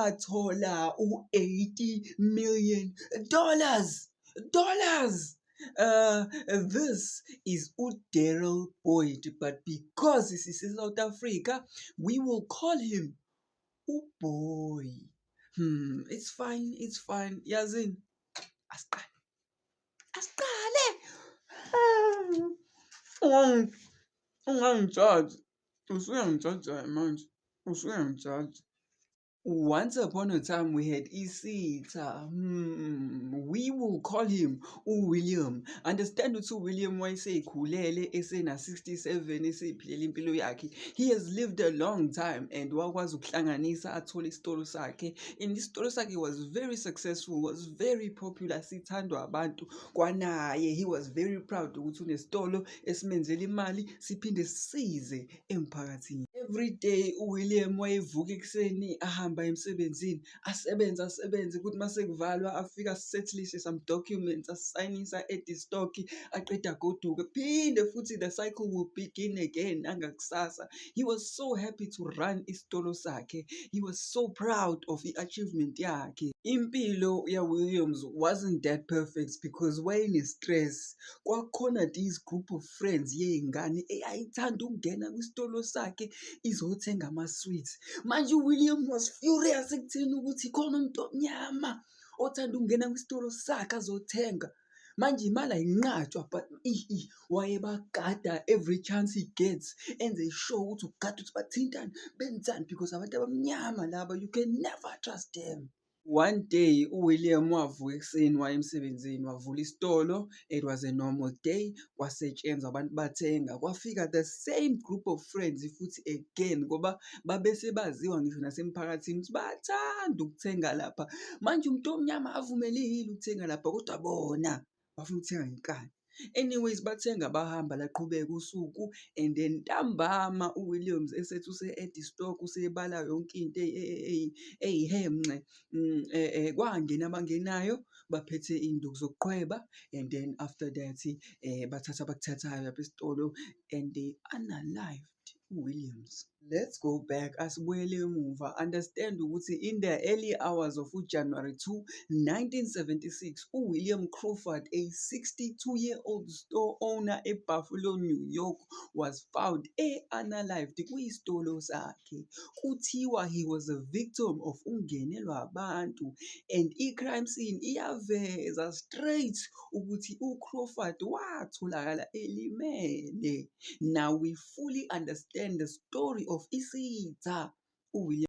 Wathola u-$80 million dollars. This is uDarrell Boyd, but because this is South Africa, we will call him uBoy. It's fine, it's fine. Yazini, asiqale. Asiqale. Ungangijaji. Usuyangijaja manje. Usuyangijaja. Once upon a time we had isitha. We will call him uWilliam. Understand ukuthi uWilliam wayeseyikhulele esena 67, eseyiphilela impilo yakhe. He has lived a long time and wakwazi ukuhlanganisa athole isitolo sakhe. And isitolo sakhe was very successful, was very popular, sithandwa abantu. Kwanaye he was very proud ukuthi unesitolo esimenzela imali, siphinde sisize emphakathini. Every day uWilliam wayevuka ekuseni, ahamba emsebenzini, asebenze, asebenze, kuthi mase kuvalwa afike asettlise some documents, asayinisa, add stock, aqede agoduke. Phinde futhi the cycle will begin again nangakusasa. He was so happy to run isitolo sakhe. He was so proud of i-achievement yakhe. Impilo ya-Williams wasn't that perfect because wayene-stress. Kwakukhona this group of friends yey'ngane eyayithanda ukungena kwisitolo sakhe izothenga ama-sweets. Manje uWilliam was furious ekutheni ukuthi khona umuntu omnyama othanda ukungena kwisitolo sakhe azothenga. Manje imali ayinqatshwa, but wayebagada every chance he gets, enze sure ukuthi ugada ukuthi bathintani, benzani, because abantu abamnyama laba, you can never trust them. One day uWilliam wavuka ekuseni, waya emsebenzini, wavula isitolo. It was a normal day, kwasetshenzwa, abantu bathenga. Kwafika the same group of friends futhi again, ngoba babese baziwa ngisho nasemphakathini ukuthi bayathanda ukuthenga lapha. Manje umuntu omnyama avumelekile ukuthenga lapha, kodwa bona bafuna ukuthenga ngenkani. Anyways, bathenga, bahamba, laqhubeka usuku and then ntambama uWilliams esethi use-add stock, usebala yonke into eyihemnce, kwangena abangenayo baphethe iy'nduku zokuqhweba, and then after that bathatha abakuthathayo lapha esitolo and they unalived uWilliams. Let's go back, asibuyele emuva. Understand ukuthi in the early hours of January 2, 1976, uWilliam Crawford, a 62-year-old store owner eBuffalo, New York, was found e-unalived kwisitolo sakhe. Kuthiwa he was a victim of ungenelwa abantu, and i-crime scene iyaveza straight ukuthi uCrawford watholakala elimele. Now we fully understand the story of isitha uWilliam.